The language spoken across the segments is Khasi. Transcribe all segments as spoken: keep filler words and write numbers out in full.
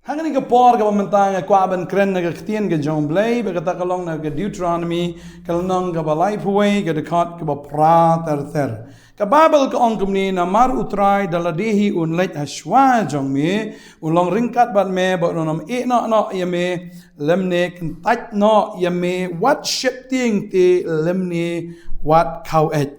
Ha kane ka por kaba mynta nga kwah ban kren na ka ktien ka jong U Blei, ba kata ka long na ka Deuteronomy, ka lynnong kaba laiphew wei, ka dkhot kaba phra ter ter. Ka Baibl ka ong kumne: Namar U Trai da lade hi un leit ha shuwa jong me, un long ryngkat bad me, bad un ym ïeh noh noh ïa me, lymne kyntait noh ïa me, wat sheptieng te lymne wat khaw-eit.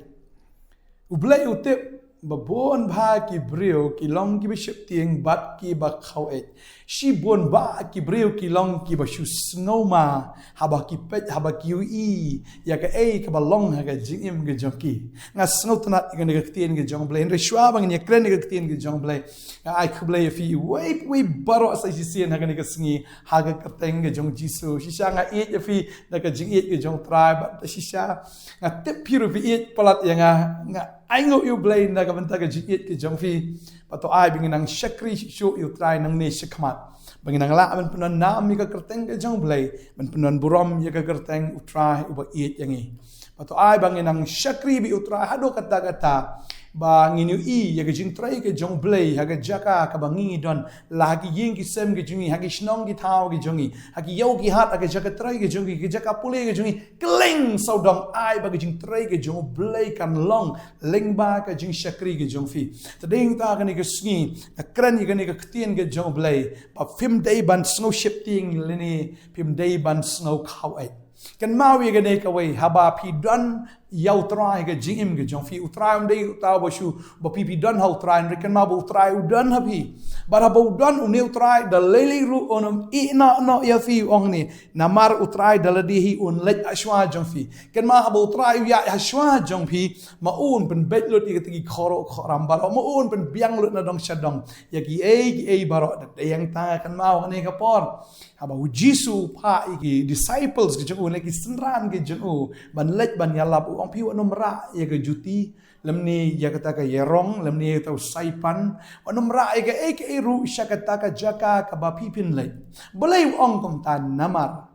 U Blei u tip ba bun bha ki briew ki long kiba sheptieng bad kiba khaw-eit. Shibun bha ki briew ki long kiba shu sngewma haba ki peit, haba ki ïohi ïa kaei kaba long ha ka jingim ka jong ki. Nga sngewtynnat ïa kane ka ktien ka jong U Blei. Hynrei shuwa ba ngin ïa kren ïa ka ktien ka jong U Blei, nga ai khublei ïa phi uwei uwei baroh sa shisien ha kane ka sngi ha ka kyrteng ka jong U Jisu. Shisha nga ïeit ïa phi da ka jingïeit ka jong U Trai, bad shisha nga tip phi ruh phi ïeit palat ïa nga. Nga ainguh ïa U Blei na ka bynta ka jingïeit ka jong phi. Bad to ai ba ngin nang shakri shuh shuh ïa U Trai nangne shakhmat, ba ngin nang lah ban pynwan nam ïa ka kyrteng ka jong U Blei, ban pynwan burom ïa ka kyrteng U Trai uba ïeit ïa ngi. Bad to ai ba ngin nang shakri bad U Trai haduh katta katta, ba ngin ïohi ïa ka jingtrei ka jong U Blei ha ka jaka kaba ngi don, la ha ki ïing ki sem ki jong ngi, ha ki shnong ki thaw ki jong ngi, ha ki ïew ki hat, ha ka jaka trei ka jong ngi, ka jaka pule ka jong ngi, kylleng sawdong. Ai ba ka jingtrei ka jong U Blei kan long lyngba ka jingshakri ka jong phi. Te dei ta kane ka sngi nga kren ïa kane ka ktien ka jong U Blei, ba phim dei ban sngew sheptieng lane phim dei ban sngew khaw-eit. Kynmaw ïa kane kawei, haba phi don ïa U Trai ha ka jingim ka jong phi, U Trai um dei uta uba shu, ba phi phi don ha U Trai, hynrei kynmaw ba U Trai u don ha phi. Bad haba u don une U Trai, da lei lei ruh un ym ïeh noh noh ïa phi, u ong ne. Namar U Trai da lade hi un leit ha shuwa jong phi. Kynmaw haba U Trai u ïaid ha shuwa jong phi, ma un pynbeit lut ïa kita ki khoroh khoram baroh, ma un pynbiang lut na dong sha dong ïa kiei kiei baroh. Da dei hangta, kynmaw kane ka por, haba U Jisu u phah ïa ki disciples ki jong u, ne ki synran ki jong u, ban leit ban ïalap, u ong, phi wat nym rah ïa ka juti, lymne ïa kata ka ïarong, lymne ïa kata u saipan, wat nym rah ïa kaei kaei ruh sha kata ka jaka kaba phi phin leit. Balei u ong kumta? Namar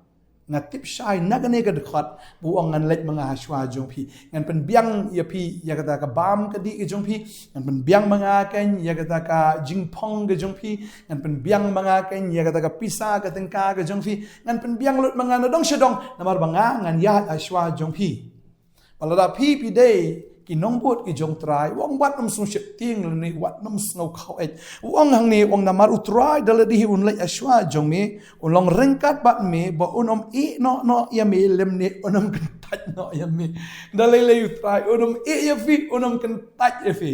nga tip shai na kane ka dkhot ba u ong, ngan leit ma nga ha shuwa jong phi. Ngan pynbiang ïa phi ïa kata ka bam ka dih ka jong phi. Ngan pynbiang ma nga kein ïa kata ka jingphong ka jong phi. Ngan pynbiang ma nga kein ïa kata ka pisa ka tyngka ka jong phi. Ngan pynbiang lut ma nga na dong sha dong, namar ba nga ngan ïaid ha shuwa jong phi. Bad lada phi phi dei ki nongbud ki jong U Trai, u ong, wat nym sngew sheptieng lane wat nym sngew khaw-eit. U ong hangne, u ong, namar U Trai da lade hi un leit ha shuwa jong me, un long ryngkat bad me, ba un ym ïeh noh noh ïa me, lymne un ym kyntait noh ïa me. Da lei lei U Trai un ym ïeh ïa phi, un ym kyntait ïa phi.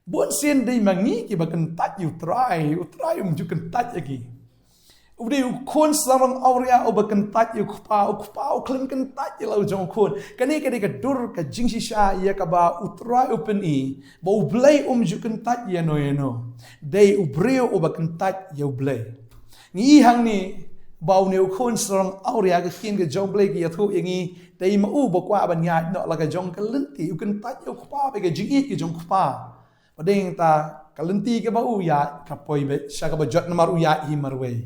Bun sien dei ma ngi kiba kyntait ïa U Trai, U Trai um ju kyntait ïa ngi. U dei u khun sarong awria uba kyntait ïa u kpa, u kpa u khlem kyntait ïa la u jong u khun. Kane ka dei ka dur ka jingshisha ïa kaba U Trai u pyni, ba U Blei um ju kyntait ïano ïano. Dei u briew uba kyntait ïa U Blei. Ngi i hangne ba une u khun sarong awria, ka ktien ka jong U Blei ka ïathuh ïa ngi, dei ma u ba kwah ban ïaid noh la ka jong ka lynti, u kyntait ïa u kpa bad ka jingïeit ka jong u kpa. Ba dei ta ka lynti kaba u ïaid ka poi beit sha kaba jot namar u ïaid hi marwei.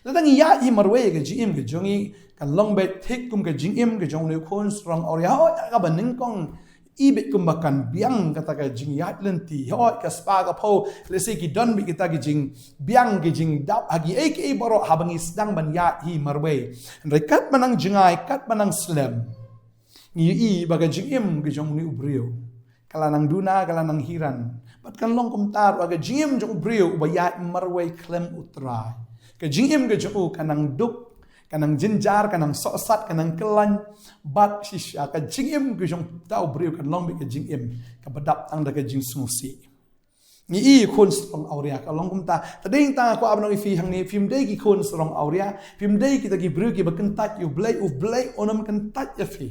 Lada ngi ïaid hi marwei, ka jingim ka jong ngi kan long beit thik kum ka jingim ka jong une u khun sarong awria. Hooid, ha kaba nyngkong i beit kumba kan biang kata ka jingïaid lynti. Hooid, ka spah ka phew, lehse ki don beit kita ki jingbiang, ki jingdap ha kiei kiei baroh haba ngi sdang ban ïaid hi marwei. Hynrei katba nang jngai, katba nang slem, ngi ïohi ba ka jingim ka jong une u briew ka la nang duna, ka la nang hiran. Bad kan long kumta ruh ha ka jingim jong u briew uba ïaid marwei khlem U Trai. Ka jingim ka jong u ka nang duk, ka nang jynjar, ka nang sohsat, ka nang kyllain. Bad shisha ka jingim ka jong uta u briew kan long beit ka jingim kaba dap tang da ka jingsngewsih. Ngi i khun sarong awria ka long kumta. Te dei ta nga kwah ban ong ïa phi hangne, phim dei ki khun sarong awria, phim dei kita ki briew kiba kyntait ïa U Blei, U Blei un ym kyntait ïa phi.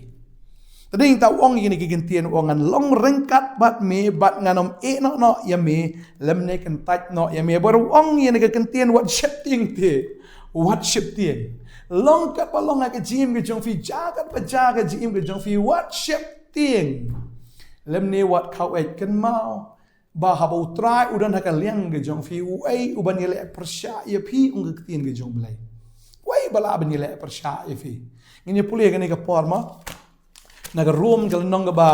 Te dei ta u ong ïa kine ki ktien, u ong, ngan long ryngkat bad me bad ngan ym ïeh noh noh ïa me, lymne kyntait noh ïa me. Bad u ong ïa kine ki ktien, wat sheptieng te, wat sheptieng. Long katba long ha ka jingim ka jong phi, jia katba jia ka jingim ka jong phi, wat sheptieng lymne wat khaw-eit. Kynmaw ba haba U Trai u don ha ka liang ka jong phi, uei uban ïaleh pyrshah ïa phi, ong ka ktien ka jong U Blei. Uei ba lah ban ïaleh pyrshah ïa phi? Ngin ïa pule kane ka por mo. Na ka Rom ka lynnong kaba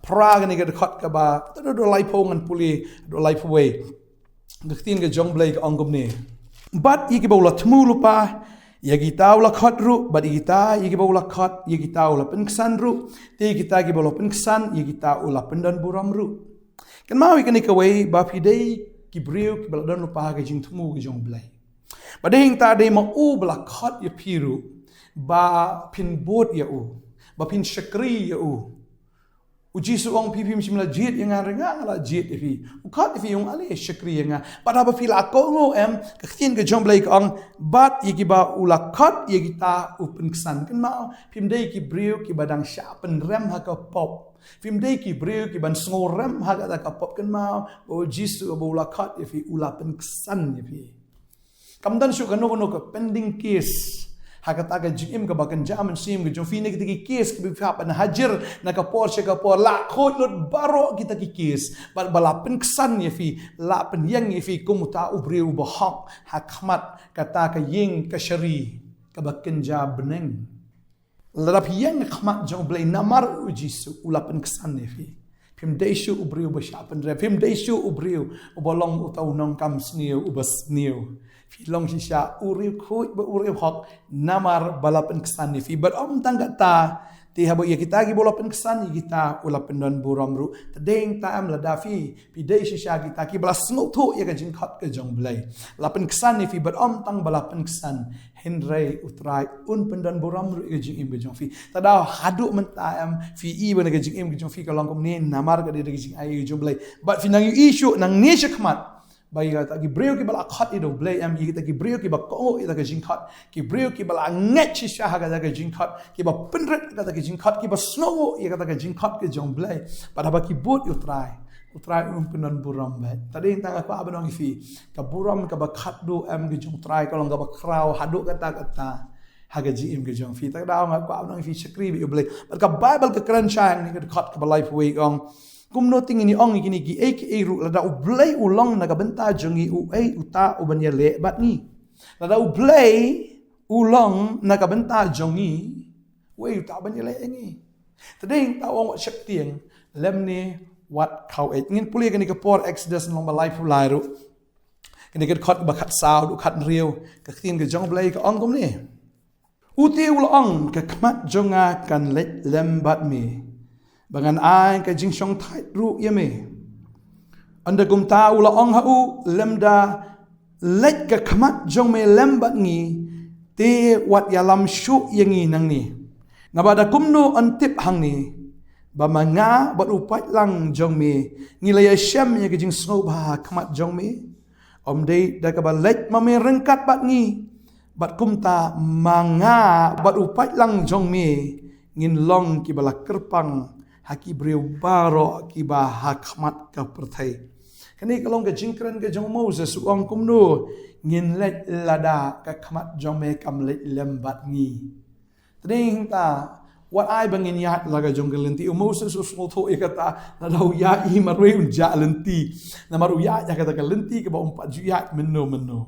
phra, kane ka dkhot kaba, haduh laiphew ngan pule, haduh laiphew wei. Ka ktien ka jong U Blei ka ong kumne. Bad ïa kiba u la thmu lypa, ïa kita u la khot ruh, bad ïa kita, ïa kiba u la khot, ïa kita u la pynksan ruh, te ïa kita kiba u la pynksan, ïa kita u la pyndon burom ruh. Kynmaw ïa kane kawei, ba phi dei ki briew kiba la don lypa ha ka jingthmu ka jong U Blei. Bad dei hangta dei ma u ba la khot ïa phi ruh, ba phin bud ïa u, ba phin shakri ïa u. U Jisu u ong, phi phim shym la jied ïa nga, hynrei nga la jied ïa phi. U khot ïa phi, u ong, ale shakri ïa nga. Bad haba phi la kohnguh em, ka ktien ka jong U Blei ka ong, bad ïa kiba u la khot ïa kita u pynksan. Kynmaw, phim dei ki briew kiba dang shah pynrem ha ka pop. Phim dei ki briew kiban sngewrem ha kata ka pop. Kynmaw, ba U Jisu ba u la khot ïa phi, u la pynksan ïa phi. Kam don shuh kano kano ka pending case ha kata ka jingim kaba kynja mynsiem ka jong phi, ne kita ki case kiba phi hap ban hajir na ka por sha ka por. La khuid lut baroh kita ki case, bad ba la pynksan ïa phi, la pynïeng ïa phi kum uta u briew uba hok ha khmat kata ka ïing kashari kaba kynja bneng. Lada phi ïeng ha khmat jong U Blei namar U Jisu, u la pynksan ïa phi. Phim dei shuh u briew uba shah pynrem, phim dei shuh u briew uba long uta u nongkam sniew uba sniew. Phi long shisha u riewkhuid bad u riewhok namar ba la pynksan ïa phi. Bad ym tang kata, te haba ïa kita kiba u la pynksan, ïa kita u la pyndon burom ruh. Te dei hangta em, lada phi, phi dei shisha kita kiba la sngewthuh ïa ka jingkhot ka jong U Blei. La pynksan ïa phi, bad ym tang ba la pynksan, hynrei U Trai un pyndon burom ruh ïa ka jingim ka jong phi. Te da haduh mynta em, phi i ba na ka jingim ka jong phi ka long kumne namar ka dei da ka jingai ka jong U Blei. Bad phi nang ïohi shuh nangne shakhmat, ba ïa kita ki briew kiba la khot ïa da U Blei em, ïa kita ki briew kiba kohnguh ïa kata ka jingkhot, ki briew kiba la ngeit shisha ha kata ka jingkhot, kiba pynrit ïa kata ka jingkhot, kiba sngewnguh ïa kata ka jingkhot ka jong U Blei. Bad haba ki bud ïa U Trai, U Trai un pyndon burom bad. Te dei hangta nga kwah ban ong ïa phi, ka burom kaba khatduh em ka jong U Trai ka long kaba khraw haduh katta katta ha ka jingim ka jong phi. Te da nga kwah ban ong ïa phi, shakri bad ïa U Blei. Bad ka Baibl ka kren shaphang kane ka dkhot kaba laiphew wei, ka ong, kumno te ngin ïa ong ïa kine kiei kiei ruh, lada U Blei u long na ka bynta jong ngi, uei uta uban ïaleh bad ngi? Lada U Blei u long na ka bynta jong ngi, uei uta uban ïaleh ïa ngi? Te dei hangta u ong wat sheptieng lymne wat khaw eit. Ngin pule kane ka por Exodus lynnong ba laiphew lai ruh, kane ka dkhot ba khatsaw haduh khathynriew. Ka ktien ka jong U Blei ka ong kumne: U te u la ong, ka khmat jong nga kan leit lem bad me, ba ngan ai ka jingshongthait ruh ïa me. Ynda kumta u la ong ha u, lymda leit ka khmat jong me lem bad ngi, te wat ïalam shuh ïa ngi nangne. Naba da kumno yn tip hangne ba ma nga bad u paidlang jong me ngi la ïashem ïa ka jingsngewbha ha khmat jong me? Ym dei da kaba leit ma me ryngkat bad ngi, bad kumta ma nga bad u paidlang jong me ngin long kiba la kyrpang ha ki briew baroh kiba ha khmat ka pyrthei. Kane ka long ka jingkren ka jong u Moses, u ong kumno ngin leit lada ka khmat jong me kam leit lem bad ngi. Te dei hangta, wat ai ba ngin ïaid la ka jong ka lynti. U Moses u sngewthuh ïa kata, lada u ïaid hi marwei un jah lynti. Namar u ïaid ha kata ka lynti kaba um pat ju ïaid mynno mynno.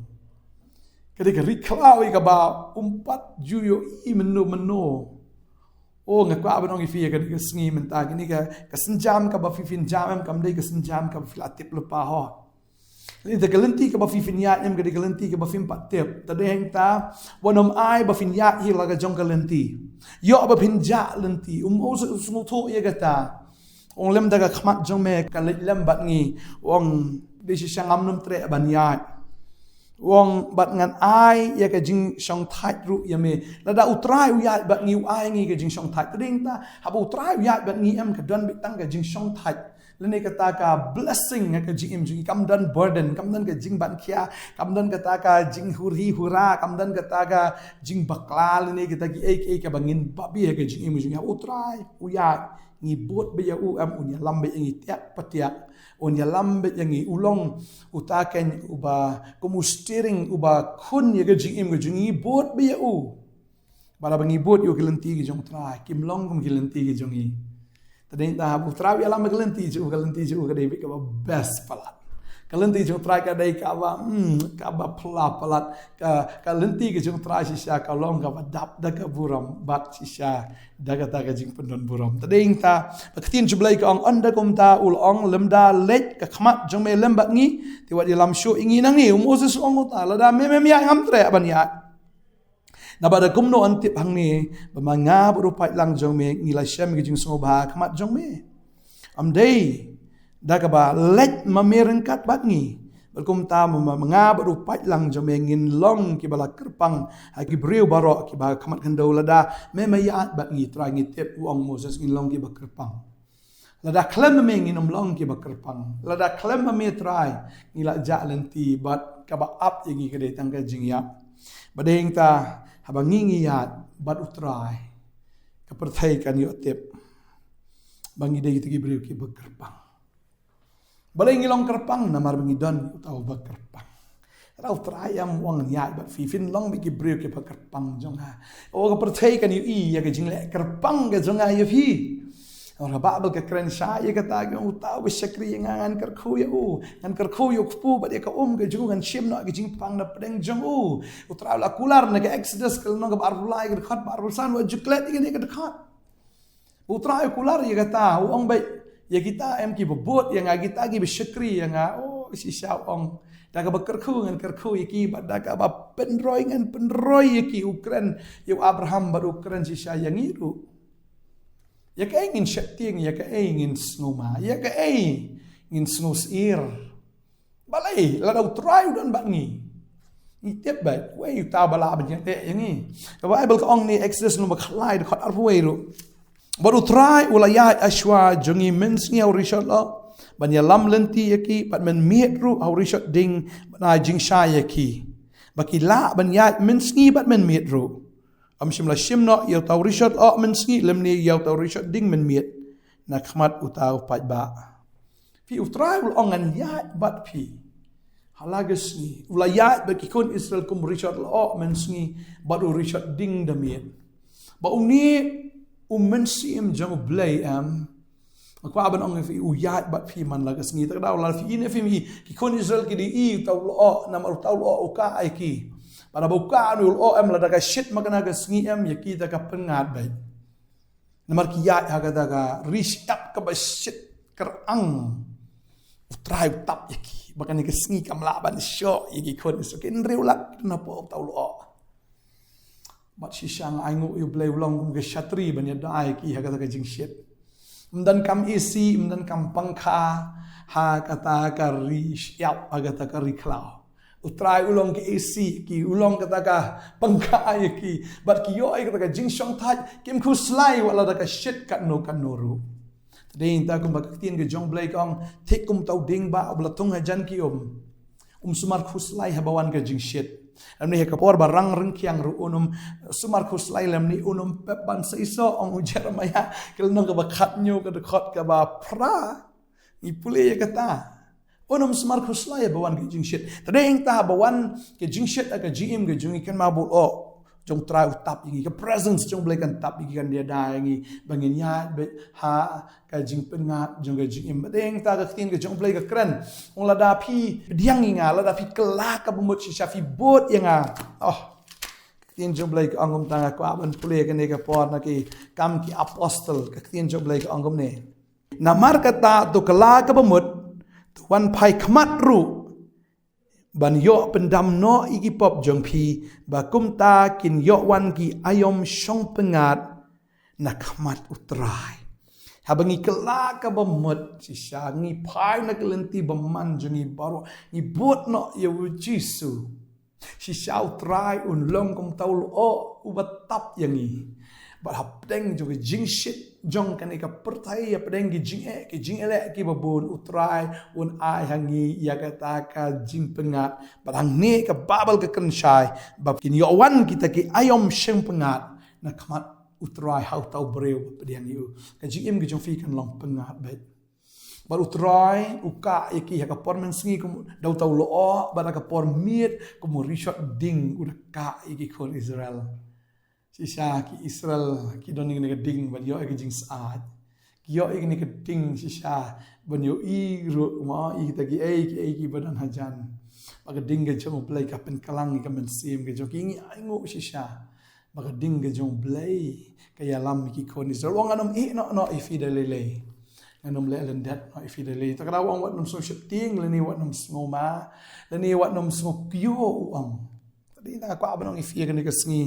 Ka dei ka ri khlaw ïa kaba um pat ju ïohi mynno mynno. O, nga kwah ban ong ïa phi ïa kane ka sngi mynta, kane ka, ka sienjam kaba phi phin jam em, kam dei ka sienjam kaba phi la tip lypa ho. Lada ka lynti kaba phi phin ïaid em ka dei ka lynti kaba phim pat tip, te dei hangta, wat nym ai ba phin ïaid hi la ka jong ka lynti. Ïoh ba phin jah lynti. U Moses u sngewthuh ïa kata. U ong lymda ka khmat jong me kan leit lem bad ngi, u ong dei shisha ngam nym treh ban ïaid. U ong bad ngan ai ïa ka jingshongthait ruh ïa me. Lada U Trai u ïaid bad ngi, u ai ngi ka jingshongthait. Te dei hangta, haba U Trai u ïaid bad ngi em, ka don beit tang ka jingshongthait. Lane kata ka blessing ha ka jingim jong ngi, kam don burden, kam don ka jingban khia, kam don kata ka jinghuri hura, kam don kata ka jingbakla, lane kita kiei kiei kaba ngin bapli ha ka jingim jong ngi. U Trai u ïaid, ngi bud beit ïa u em, un ïalam beit ïa ngi tiak pa tiak, un ïalam beit ïa ngi, u long uta keiñ uba kum u steering uba khun ïa ka jingim ka jong ngi, bud beit ïa u. Bad haba ngi bud ïa u, ki lynti ki jong U Trai kim long kum ki lynti ki jong ngi. Te dei hangta haba U Trai u ïalam ïa ka lynti jong u, ka lynti jong u ka dei beit kaba best palat. Ka lynti jong U Trai ka dei kaba, hmm, kaba pla palat. Ka, ka lynti ka jong U Trai shisha ka long kaba dap da ka burom bad shisha da kata ka jingpyndon burom. Te dei ta, ba ka ktien jong U Blei ka ong, ynda kumta u la ong, lymda leit ka khmat jong me lem bad ngi, te wat ïalam shuh ïa ngi nangne. U Moses u ong kumta, lada me mem ïaid ngam treh ban ïaid. Naba da kumno yn tip hangne ba ma nga bad u paidlang jong me ngi la shem ka jingsngewbha ha khmat jong me? Ym dei da kaba leit ma me ryngkat bad ngi, bad kumta ma, ma, ma nga bad u paidlang jong me ngin long kiba la kyrpang ha ki briew baroh kiba ha khmat khyndew. Lada me ma ïaid bad ngi, Trai, ngi tip, u ong Moses, ngin long kiba kyrpang. Lada khlem ma me ngin ym long kiba kyrpang. Lada khlem ma me, Trai, ngi la jah lynti bad kaba ap ïa ngi ka dei tang ka jingïap. Ba dei ta, haba ngi ngi ïaid bad U Trai, ka pyrthei kan ïoh tip ba ngi dei kita ki briew kiba kyrpang. Balei ngi long kyrpang? Namar ba ngi don uta uba kyrpang. Lada U Trai em u ong, ngan ïaid bad phi, phin long beit ki briew kiba kyrpang jong nga. O, ka pyrthei kan ïohi ïa ka jingleh kyrpang ka jong nga ïa phi. Ong, ha Baibl ka kren shai ïa kata, ka ong, uta uba shakri ïa nga ngan kyrkhu ïa u, ngan kyrkhu ïa u kpu bad ïa ka um ka jong u, ngan shim noh ka jingpang na pdeng jong u. U Trai u la kular na ka Exodus ka lynnong kaba arphew lai, ka dkhot ba arphew san, wat ju klet ïa kane ka dkhot. U Trai u kular ïa kata, u ong beit, ïa kita em kiba bud ïa nga, kita kiba shakri ïa nga. O, shisha u ong, da kaba kyrkhu ngan kyrkhu ïa ki, bad da kaba pynroi ngan pynroi ïa ki. U kren ïa u Abraham bad u kren shisha ïa ngi ruh. Ïa kaei ngin sheptieng, ïa kaei ngin sngewma, ïa kaei ngin sngewsyier? Balei, lada U Trai u don bad ngi? Ngi tip beit, wei uta ba lah ban ïateh ïa ngi? Ka Baibl ka ong ne, Exodus lynnong ba khatlai, dkhot arphew wei ruh. Bad U Trai u la ïaid ha shuwa jong ngi mynsngi ha u rishot lyoh, ban ïalam lynti ïa ki, bad mynmiet ruh ha u rishot ding, ban ai jingshai ïa ki, ba ki lah ban ïaid mynsngi bad mynmiet ruh. Ym shym la shim noh ïa uta u rishot lyoh mynsngi, lymne ïa uta u rishot ding mynmiet na khmat uta u paidbah. Phi, U Trai u la ong, ngan ïaid bad phi ha la ka sngi. U la ïaid bad ki khun Israel kum u rishot lyoh mynsngi bad u rishot ding da miet. Ba une u Mynsiem jong U Blei em, nga kwah ban ong ïa phi, u ïaid bad phi man la ka sngi. Te ka daw lada phi i ne phim i, ki khun Israel ki dei i uta u lyoh, namar uta u lyoh u kah ïa ki. Bad haba u kah une u lyoh em, lada ka shit man kane ka sngi em, ïa ki te ka pyngngad beit. Namar ki ïaid ha kata ka ri shyiap kaba shit kyrang. U Trai u tap ïa ki ba kane ka sngi kam lah ban shoh ïa ki khun Israel, kin riewlad napoh uta u lyoh. Bad shisha nga ainguh ïa U Blei, u long kum ka shatri ban ïada ïa ki ha kata ka jingshit. Ym donkam A C, ym donkam pangkha ha kata ka ri shyiap, ha kata ka ri khlaw. U Trai u long ka A C ïa ki, u long kata ka pangkha ïa ki. Bad ki ïoh ïa kata ka jingshongthait, kim khuslai wat lada ka shit katno katno ruh. Te dei ta kumba ka ktien ka jong U Blei ka ong, thik kum uta u dieng ba uba la thung hajan ki um, um sumar khuslai haba wan ka jingshit. Lymne ha ka por ba rang ryngkiang ruh un ym sumar khuslai, lymne un ym pep ban seisoh, ong u Jeremiah ka lynnong kaba khathynñiew, ka dkhot kaba phra. Ngi pule ïa kata. Un ym sumar khuslai haba wan ka jingshit. Te dei ta haba wan ka jingshit ha ka jingim ka jong ngi, kynmaw ba u lyoh jong U Trai u tap ïa ngi, ka presence jong U Blei kan tap ïa ngi, kan ïada ïa ngi ba ngin ïaid beit ha ka jingpyngngad jong ka jingim. Ba dei ta ka ktien ka jong U Blei ka kren, ong, lada phi pdiang ïa nga, lada phi kylla kaba mut shisha, phi bud ïa nga. Oh, ka ktien jong U Blei ka ong kumta, nga kwah ban pule kane ka por na ki Kam ki Apostol, ka ktien jong U Blei ka ong kumne. Namar kata to kylla kaba mut, to wan phai khmat ruh, ban ïoh pyndam noh ïa ki pop jong phi, ba kumta kin ïoh wan ki aïom shongpyngngad na khmat U Trai. Haba ngi kylla kaba mut shisha, ngi phai na ka lynti bymman jong ngi baroh, ngi bud noh ïa U Jisu. Shisha U Trai un long kum uta u lyoh uba tap ïa ngi. Bad hapdeng jong ka jingshit jong kane ka pyrthei, hapdeng ki jingeh, ki jingeh leh kiba bun, U Trai un ai ha ngi ïa kata ka jingpyngngad. Bad hangne ka Baibl ka kren shai ba kin ïoh wan kita ki aïom shongpyngngad na khmat U Trai ha uta u briew ba pdiang ïa u. Ka jingim ka jong phi kan long pyngngad beit. Bad U Trai u kah ïa ki ha ka por mynsngi kum da uta u lyoh, bad ha ka por miet kum u rishot ding u da kah ïa ki khun Israel. Shisha ki Israel ki don ïa kane ka ding ban ïoh ïa ka jingsyaid. Ïoh ïa kane ka ding shisha ban ïohi ruh ma ïa kita kiei kiei kiba don hajan. Ba ka ding ka jong U Blei ka pynkhlaiñ ïa ka mynsiem ka jong ki. Ngi ainguh shisha ba ka ding ka jong U Blei ka ïalam ïa ki khun Israel. Ong, ngan ym ïeh noh noh ïa phi da lei lei. Ngan ym leh lyndet noh ïa phi da lei. Te ka daw ong, wat nym sngew sheptieng lane wat nym sngewma lane wat nym sngew kyiuh, u ong. Te dei nga kwah ban ong ïa phi ha kane ka sngi,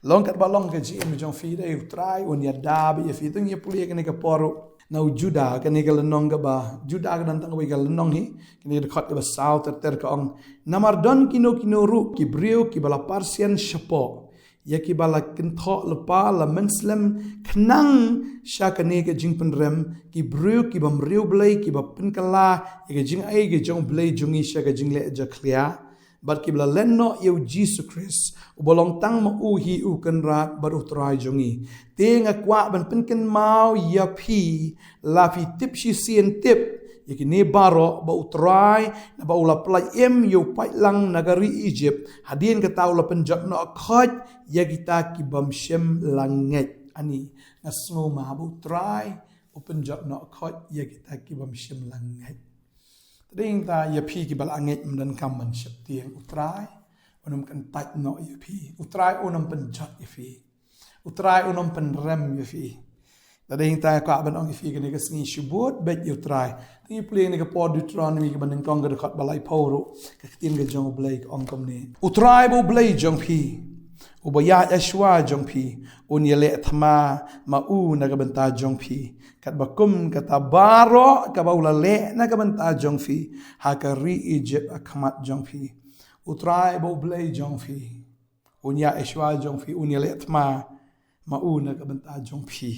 long katba long ka jingim jong phi, dei U Trai un ïada beit ïa phi. Te ngi pule ha kane ka por ruh na u Juda, kane ka lynnong kaba, Juda ka don tang kawei ka lynnong hi, kane ka dkhot kaba saw ter ter, ka ong, namar don kino kino ruh ki briew kiba la pyrshang shapoh ïa kiba la kynthoh lypa la mynslem khnang sha kane ka jingpynrem, ki briew ki bym riewblei kiba pynkylla ïa ka jingai ka jong U Blei jong ngi sha ka jingleh jakhlia, bad kiba la len noh ïa U Jisu Khrist, uba long tang ma u hi U Kynrad bad U Trai jong ngi. Te nga kwah ban pynkynmaw ïa phi, la phi tip shisien tip ïa kine baroh, ba U Trai, naba u la pyllait im ïa u paidlang na ka ri Ijipt, hadien kata u la pynjot noh khoit ïa kita ki bym shym la ngeit. Ani, nga sngewma ba U Trai u pynjot noh khoit ïa kita ki bym shym la ngeit. Te dei ta ïa phi kiba la ngeit, ym donkam ban sheptieng. U Trai un ym kyntait noh ïa phi. U Trai un ym pynjot ïa phi. U Trai un ym pynrem ïa phi. Te dei ta kwah ban ong ïa phi kane ka sngi, shu bud beit ïa U Trai. Te ngi pule kane ka por Deuteronomy kaba nyngkong ka dkhot ba laiphew ruh, ka ktien ka jong U Blei ka ong kumne: U Trai ba U Blei jong phi, uba ïaid shuwa jong phi, un ïaleh thma ma u na ka bynta jong phi, katba kum kata baroh kaba u la leh na ka bynta jong phi ha ka ri Ijipt ha khmat jong phi. U Trai ba U Blei jong phi, un ïaid shuwa jong phi, un ïaleh thma ma u na ka bynta jong phi,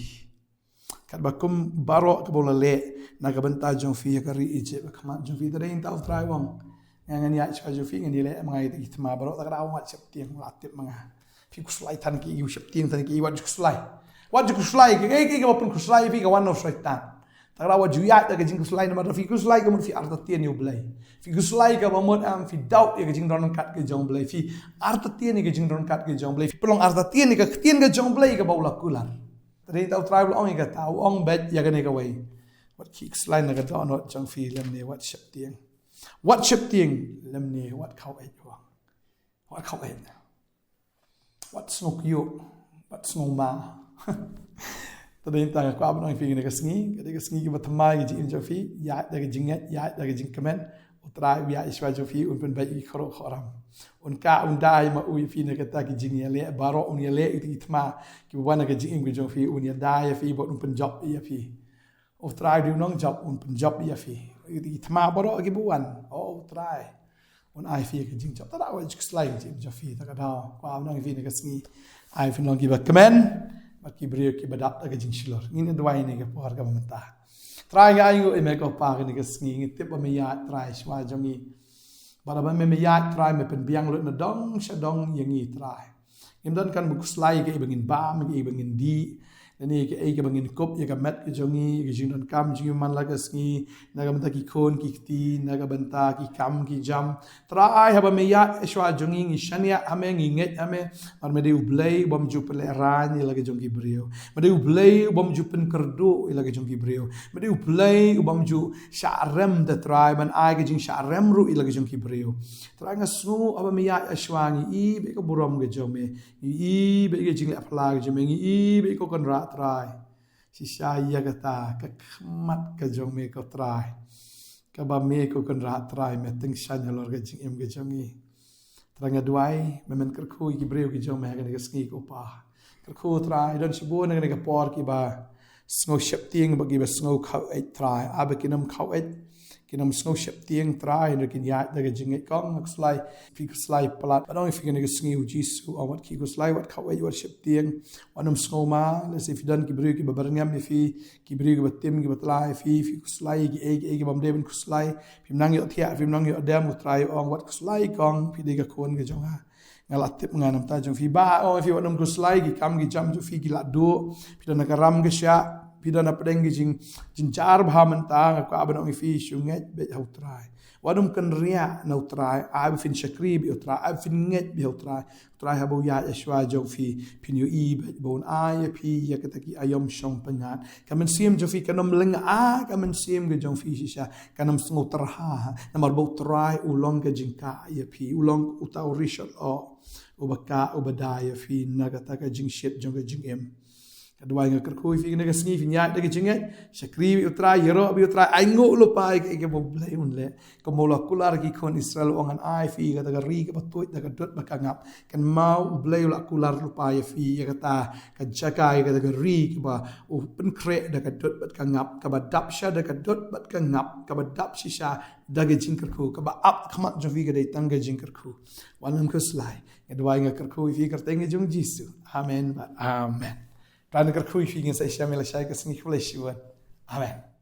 katba kum baroh kaba u la leh na ka bynta jong phi ha ka ri Ijipt ha khmat jong phi. Te dei ta U Trai u ong, nga ngan ïaid shuwa jong phi, ngan ïaleh ma nga ïa kita ki thma baroh. Te ka daw ong wat sheptieng, la tip ma nga. Phi khuslai than ki, u sheptieng than ki, wat ju khuslai. Wat ju khuslai, kaei kaei kaba pynkhuslai ïa phi ka wan na u Soitan. Te ka daw wat ju ïaid da ka jingkhuslai, namar phi khuslai ka mut phi artatien ïa U Blei. Phi khuslai kaba mut, em, phi doubt ïa ka jingdon ryngkat ka jong U Blei. Phi artatien ïa ka jingdon ryngkat ka jong U Blei. Phi pynlong artatien ïa ka ktien ka jong U Blei kaba u la kular. Te dei ta U Trai u la ong ïa kata, u ong beit ïa kane kawei: wat khih khuslai na ka dohnud jong phi lymne wat sheptieng. Wat sheptieng lymne wat khaw-eit, u ong. Wat khaw-eit. Wat sngew kyiuh. Wat sngewma. Te dei ta nga kwah ban ong ïa phi kane ka sngi, ka dei ka sngi kaba thymmai ka jingim jong phi, ïaid da ka jingngeit, ïaid da ka jingkmen. U Trai u ïaid shuwa jong phi, un pynbeit ïa ki khrok khram. Un kah, un dai ma u ïa phi na kata ki jingïaleh baroh, un ïaleh ïa ki thma kiba wan na ka jingim ka jong phi, un ïada ïa phi bad un pynjop ïa phi. U Trai u dei u nongjop, un pynjop ïa phi. Ïa ki thma baroh kiba wan, o U Trai, un ai phi ka jingjop. Te da wat ju khuslai ka jingim jong phi. Te ka daw kwah ban ong ïa phi kane ka sngi, ai phin long kiba kmen bad ki briew kiba dap da ka jingshlur. Ngin ïa duwai ha kane ka por kaba mynta. Trai, nga ainguh ïa me ko Pa kane ka sngi, ngi tip ba me ïaid Trai shuwa jong ngi. Bad haba me, me ïaid Trai, me pynbiang lut na dong sha dong ïa ngi Trai. Ngim donkam ban khuslai ïa kaei ba ngin bam, ïa kaei ba ngin dih, lane ïa kaei kaba ngin kup ïa ka met ka jong ngi, ïa ka jingdonkam jong ngi man la ka sngi, na ka bynta ki khun ki kti, na ka bynta ki kam ki jam. Trai, haba me ïaid shuwa jong ngi, ngi shaniah ha me, ngi ngeit ha me, namar me dei U Blei u bym ju pynlehraiñ ïa la ka jong ki briew. Me dei U Blei u bym ju pynkyrduh ïa la ka jong ki briew. Me dei U Blei u bym ju shah rem, te Trai, ban ai ka jingshah rem ruh ïa la ka jong ki briew. Trai, nga sngew haba me ïaid shuwa, ngi i beit ka burom ka jong me, ngi i beit ka jingleh phylla ka jong me, ngi i beit ko Kynrad Trai. Shisha ïa kata ka khmat ka jong me ko Trai, kaba me ko Kynrad Trai me tyngshaiñ halor ka jingim ka jong ngi. Trai, nga duwai me men kyrkhu ïa ki briew ki jong me ha kane ka sngi ko Pa. Kyrkhu Trai, don shibun ha kane ka por kiba sngew sheptieng bad kiba sngew khaw-eit Trai. Haba kin ym khaw-eit, kin ym sngew sheptieng Trai, hynrei kin ïaid da ka jingngeit, kong, nga khuslai, phi khuslai palat. Bad ong ïa phi kane ka sngi, U Jisu, ong wat khih khuslai, wat khaw-eit, wat sheptieng, wat nym sngewma. Lehse phi don ki briew kiba byrngem ïa phi, ki briew kiba tim kiba tla ïa phi, phi khuslai ïa kiei kiei kibym dei ban khuslai. Phim nang ïohthiah, phim nang ïoh dem, U Trai u ong wat khuslai, kong, phi dei ka khun ka jong nga. Nga la tip nga na ka bynta jong phi. Ba ong ïa phi wat nym khuslai, ki kam ki jam jong phi ki la duh, phi don ha ka ram ka shah, Phi don hapdeng ki jing, jingjar bha mynta, nga kwah ban ong ïa phi, shu ngeit beit ha U Trai. Wat ym kynriah na U Trai, ai ba phin shakri beit ha U Trai, ai ba phin ngeit beit ha U Trai. U Trai haba u ïaid shuwa jong phi, phin ïohi beit ba un ai ïa phi ïa kita ki aïom shong pyngngad. Ka mynsiem jong phi kan ym lyngngoh, ka mynsiem ka jong phi shisha kan ym sngewtyrha. Namar ba U Trai u long ka jingkah ïa phi, u long uta u rishot o, uba kah, uba da ïa phi na kata ka jingshit jong ka jingim. Nga duwai, nga kyrkhu ïa phi kane ka sngi, phin ïaid da ka jingngeit, shakri beit ha U Trai, ïaroh beit ha U Trai, ainguh lypa ïa kaei kaba U Blei un leh. Kumba u la kular ïa ki khun Israel, u ong, ngan ai ïa phi kata ka ri kaba tuid da ka dud bad ka ngap. Kynmaw, U Blei u la kular lypa ïa phi ïa kata ka jaka, ïa kata ka ri kaba u pynkhreh da ka dud bad ka ngap, kaba dap shisha da ka dud bad ka ngap, kaba dap shisha da ka jingkyrkhu, kaba ap khmat jong phi ka dei tang ka jingkyrkhu. Wat nym khuslai. Nga duwai, nga kyrkhu ïa phi ha ka kyrteng ka jong U Jisu. Amen bad amen. Trai un kyrkhu ïa phi, ngin sa ïashem ïa lashai ka sngi, khublei shibun. Amen.